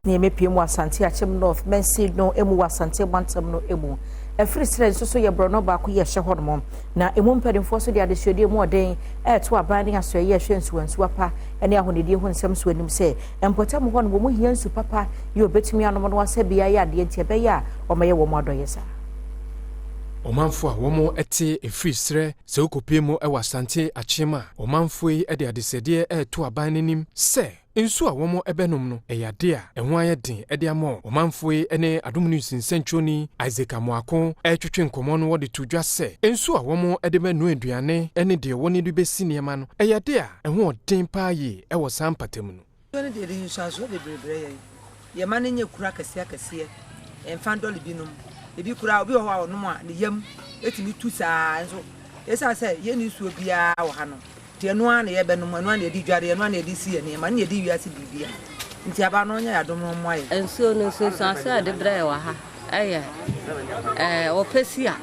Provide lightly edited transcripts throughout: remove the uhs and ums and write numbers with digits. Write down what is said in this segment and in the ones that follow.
Nneɛma pii mu Asante Akyem North mansin no mu wɔ Asante mantam no mu. Ɛfiri serɛ nso so yɛ borɔno baako yi ɛhyɛ hɔnom na emu mpanimfoɔ so de adesuadeɛ mu ɔden ɛreto aban ne asɔeɛ ɛhwɛ nsuwansuwa pa ne ahonidie ho nsɛm so anim sɛ mpɔtam hɔ no wɔn hia nsu papa yi obetumi anom no asɛ bea yɛ adeɛ, nti ɛbɛyɛ a wɔmɛyɛ wɔn adɔyɛ saa. Ɔmanfo a wɔn te Ɛfiri Serɛ, sɛ wokɔpie mu wɔ Asante Akyem a, ɔmanfoɔ yi de adesɛdeɛ ɛreto aban n'anim sɛ nsuo a wɔn bɛnom no ɛyɛ ade a ɛho ayɛ den de ama ɔmanfoɔ yi. Ne Adom News nsɛntwerɛni Isaac Amoako ɛretwetwe nkɔmmɔ no, wɔde to dwa sɛ nsuo a wɔn de bɛnoa aduane ne deɛ wɔn de bɛsi nneɛma no ɛyɛ ade a ɛho ɔden paa yie ɛwɔ saa mpatamu no. Nsuo no deɛ, de nsuansoɔ bebree brɛ yɛn. Yɛma no nyɛ kuro akɛseɛ akɛseɛ, ɛmfa ndɔle binom. Ebi koraa, obi wɔ hɔ a ɔnom a, ne yam etumi tu saa. Nso ɛsiane sɛ yɛnni nsuo biara wɔ ha no nti, ɛno ara na yɛbɛnom, ɛno ara na yɛde dware, ɛno ara na yɛde si yɛn nneɛma, ɛno na yɛde wiase biribia. Nti aba no ɔnyɛ yɛ adom no, ɔmmoa yɛn. Nsuo no nsunsuanso a yɛde brɛ yɛ wɔ ha ɛyɛ wɔpɛ si a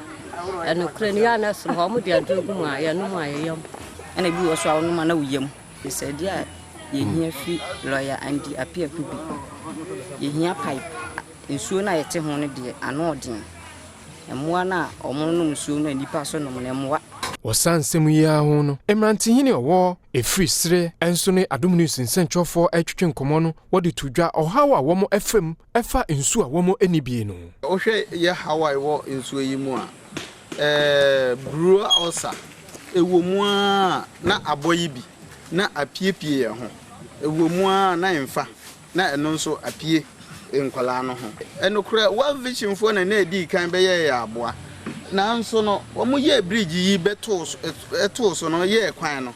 ɛnokorɛ no yɛ a na soro hɔ ɔmo de aduro gu mu a yɛnom a yɛyam. Ɛna ebi wɔ so a wɔnom a na woyam sɛ a yɛhia fi lɔya Andy Appiah Kubi. Yɛhia pipe. Nsuo no a yɛte ho no deɛ, ano ɔden. Mmoa no a ɔmo nom nsuo no a nnipa so nom no mmoa. Wɔsan nsɛm yi ara ho no, mmerantehene ɔwɔ Ɛfiri Serɛ nso ne Adom News nsɛntwerɛfoɔ retwetwe nkɔmmɔ no, wɔde to dwa ɔhaw a wɔn fam ɛfa nsuo a wɔn ani bie no. Wohwɛ yɛ haw a ɛwɔ nsuo yi mu a, burua ɔsa ɛwɔ mu a na abɔ yi bi na apiepie yɛn ho, ɛwɔ mu a na mfa na ɛno nso apue nkwadaa no ho. Ɛnokorɛ, World Vision foɔ na ɛdii kan bɛyɛ yɛ aboa, nanso no wɔn yɛ bridge yi bɛtoo so, ɛtoo so no yɛɛ kwan no.